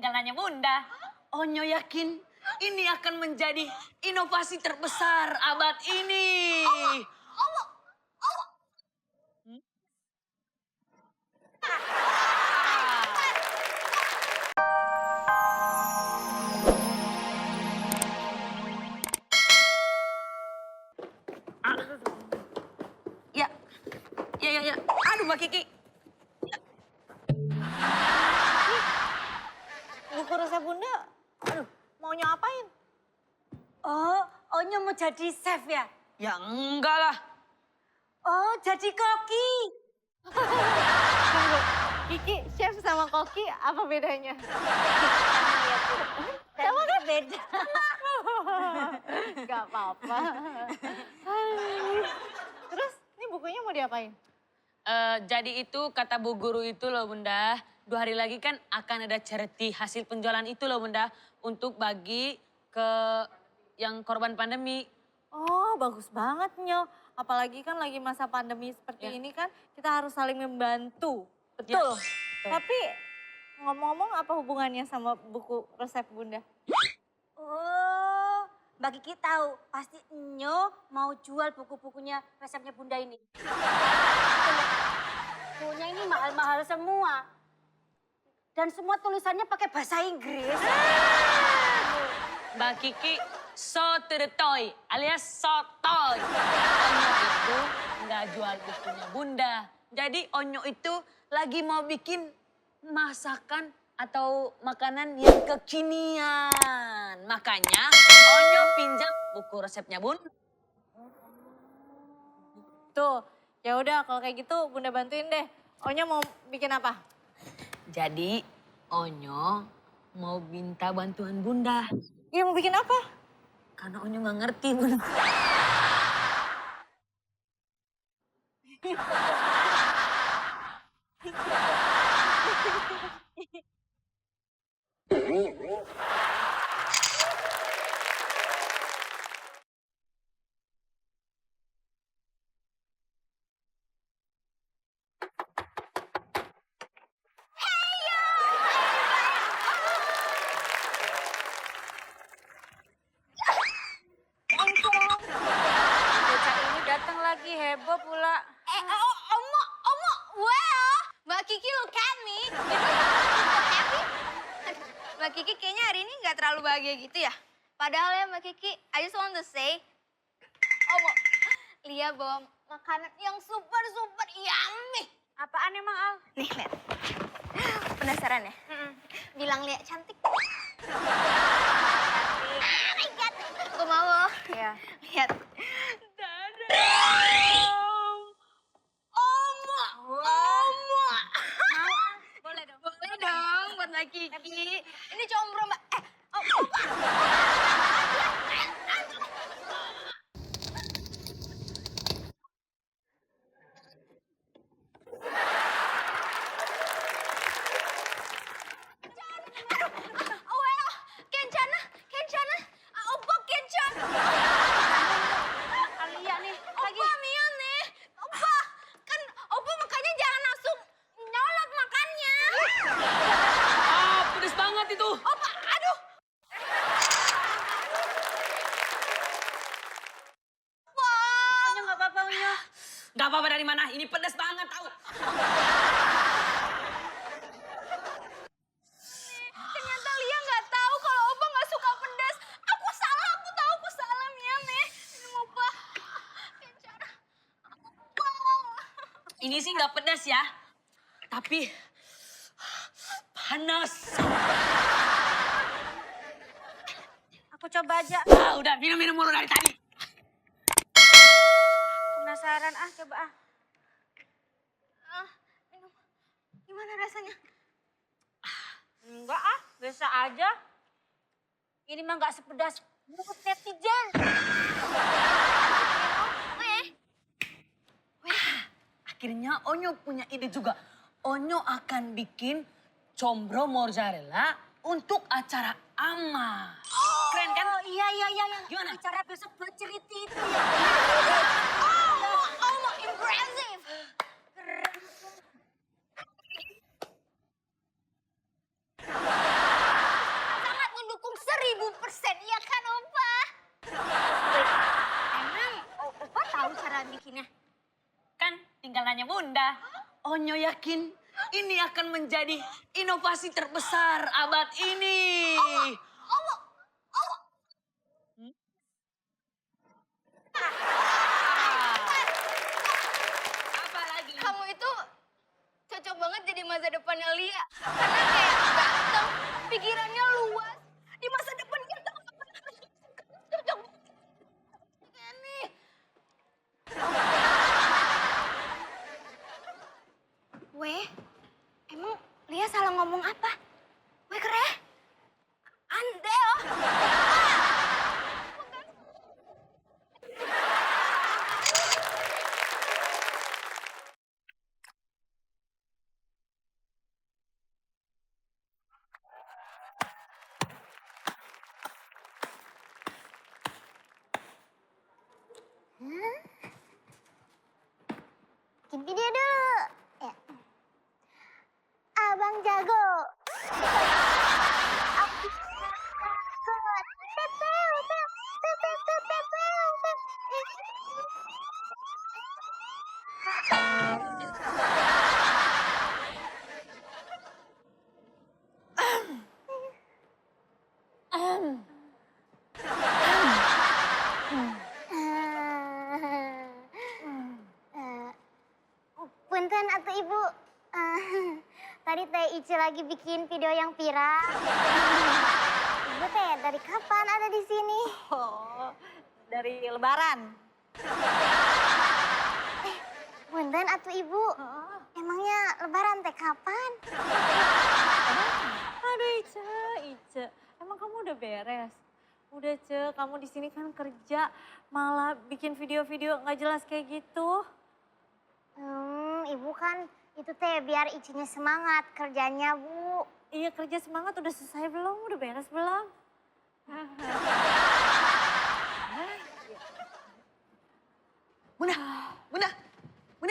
jajanannya Bunda. Onyo yakin ini akan menjadi inovasi terbesar abad ini. Ya. Aduh Mbak Kiki. Buku resep Bunda, aduh, mau nyapain? Oh, Onyo mau jadi chef ya? Ya enggak lah. Oh, jadi koki. Tunggu, Kiki, chef sama koki apa bedanya? Sama kan beda. Gak apa-apa. Terus, ini bukunya mau diapain? Jadi itu kata Bu Guru itu loh Bunda. 2 hari lagi kan akan ada charity hasil penjualan itu loh Bunda. Untuk bagi ke yang korban pandemi. Oh, bagus banget, Nyo. Apalagi kan lagi masa pandemi seperti ini kan, kita harus saling membantu. Betul. Tapi, ngomong-ngomong apa hubungannya sama buku resep Bunda? Oh, Mbak Kiki tahu. Pasti Nyo mau jual buku-bukunya resepnya Bunda ini. Bukunya ini mahal-mahal semua. Dan semua tulisannya pakai bahasa Inggris. Mbak Kiki so to the toy alias sotoy. Onyo itu nggak jual bukunya Bunda. Jadi Onyo itu lagi mau bikin masakan atau makanan yang kekinian. Makanya Onyo pinjam buku resepnya Bunda. Tuh, ya udah kalau kayak gitu Bunda bantuin deh. Onya mau bikin apa? Jadi Onyo mau minta bantuan Bunda. Iya mau bikin apa? Karena Onyo nggak ngerti Bunda. Bocah ini datang lagi heboh pula. Omo, well, Mbak Kiki look at me. You don't look happy. Mbak Kiki kayaknya hari ini nggak terlalu bahagia gitu ya. Padahal ya Mbak Kiki, I just want to say, Omo, Lia bawa makanan yang super yummy. Apaan emang, Al? Nih, lihat. Penasaran ya? Bilang Lia cantik. Aku mau. Iya. Lihat. Dadah. Omo. Boleh dong. Boleh dong buat Mbak Kiki. Ini combro Mbak. Kencana. Opa kencan. Alia nih. Opa Mion nih. Opa, kan Opa makanya jangan langsung nyolot makannya. Ah, pedes banget itu. Opa, aduh. Onyo nggak apa-apa, Onyo. Gak apa-apa dari mana, ini pedes banget tau. Ternyata Lia nggak tahu kalau Opa nggak suka pedas. Aku tahu aku salah Mion nih. Minum Opa. Kencara. Ini sih gak pedas ya, tapi panas. Aku coba aja. Ah, udah minum mulu dari tadi. Penasaran coba Minum. Gimana rasanya? Enggak biasa aja. Ini mah nggak sepedas menurut netizen. Akhirnya Onyo punya ide juga. Onyo akan bikin combro mozzarella untuk acara Ama. Keren kan? Oh iya. Gimana? Acara besok buat cerita itu ya. Omo, impressive. Keren. Bunda, Onyo yakin ini akan menjadi inovasi terbesar abad ini. Apa lagi? Kamu itu cocok banget jadi masa depannya Lia. Karena kayak ganteng, pikirannya luas. Di masa depan kita cocok kayak nih. Weh, emang Lia salah ngomong apa? Weh keren. Ande oh. Bikin video dulu. Ya. Abang jago. Punten atau Ibu, tadi Teh Ici lagi bikin video yang viral. Ibu Teh dari kapan ada di sini? Oh, dari Lebaran. Punten atau Ibu, emangnya Lebaran Teh kapan? Aduh Ice. Emang kamu udah beres? Udah kamu di sini kan kerja, malah bikin video-video nggak jelas kayak gitu. Ibu kan itu Teh biar Icinya semangat kerjanya Bu. Iya kerja semangat udah selesai belum? Udah beres belum? Bunda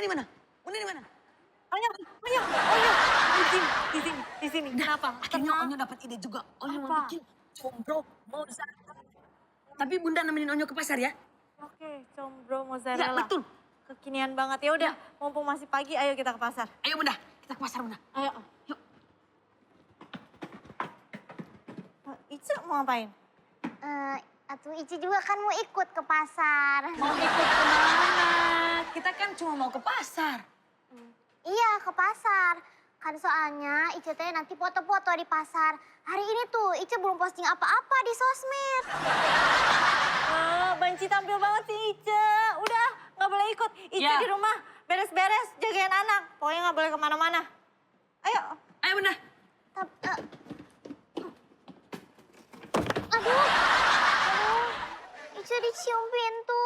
di mana? Bunda di mana? Onyo. Di sini. Kenapa? Akhirnya Onyo dapat ide juga. Onyo mau Apa? bikin combro mozzarella. Tapi Bunda nemenin Onyo ke pasar ya? Oke, combro Ya mozzarella. betul. Kekinian banget. Ya udah, mumpung masih pagi, ayo kita ke pasar. Ayo Bunda, kita ke pasar Bunda. Ayo. Yuk. Ice mau ngapain? Atuh Ici juga kan mau ikut ke pasar. Mau ikut kemana? Kita kan cuma mau ke pasar. Iya ke pasar. Kan soalnya Ici Teh nanti foto-foto di pasar. Hari ini tuh Ici belum posting apa-apa di sosmed. Banci tampil banget sih Ice. Udah, nggak boleh ikut. Ice Ya. di rumah, beres-beres, jagain anak. Pokoknya nggak boleh kemana-mana. Ayo. Ayo Bunda. Aduh, Ici dicium pintu.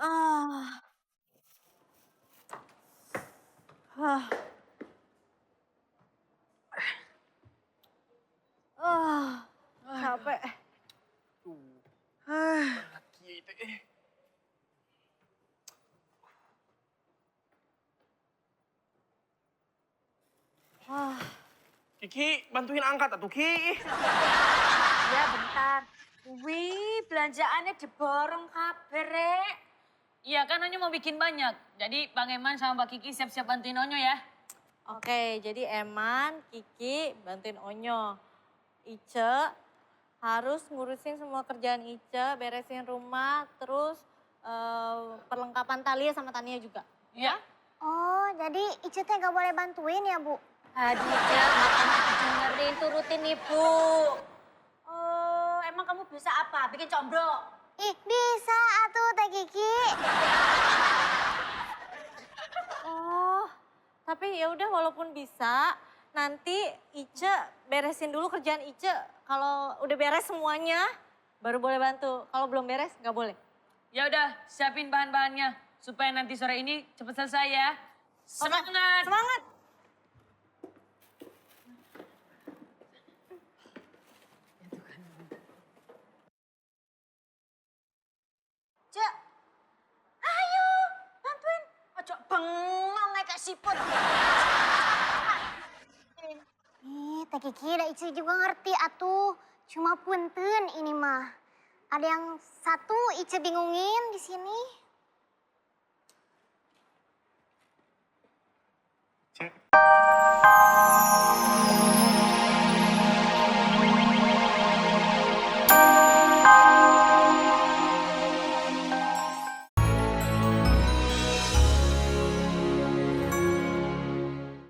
Ah. Ah. Capek. Kiki, bantuin angkat atuh Ki. Ya bentar. Wih, belanjaannya diborong kabeh, Rek. Iya kan Onyo mau bikin banyak. Jadi Bang Eman sama Mbak Kiki siap-siap bantuin Onyo ya. Oke, jadi Eman, Kiki bantuin Onyo. Ice harus ngurusin semua kerjaan Ice, beresin rumah, terus perlengkapan Talia sama Tania juga. Ya. Oh, jadi Ici Teh gak boleh bantuin ya Bu? Aduh, Cek, makanya didengerin, turutin Ibu. Oh, emang kamu bisa apa? Bikin combro? Ih, bisa atuh Teh Kiki. Oh, tapi ya udah walaupun bisa, nanti Ice beresin dulu kerjaan Ice. Kalau udah beres semuanya, baru boleh bantu. Kalau belum beres, nggak boleh. Ya udah, siapin bahan-bahannya supaya nanti sore ini cepat selesai ya. Semangat. Semangat! Cek, ayo bantuin. Ojo bengong kayak siput. Ih, Teh Kiki dan Ice juga ngerti atuh. Cuma punten ini mah. Ada yang satu Ice bingungin di sini. Cek.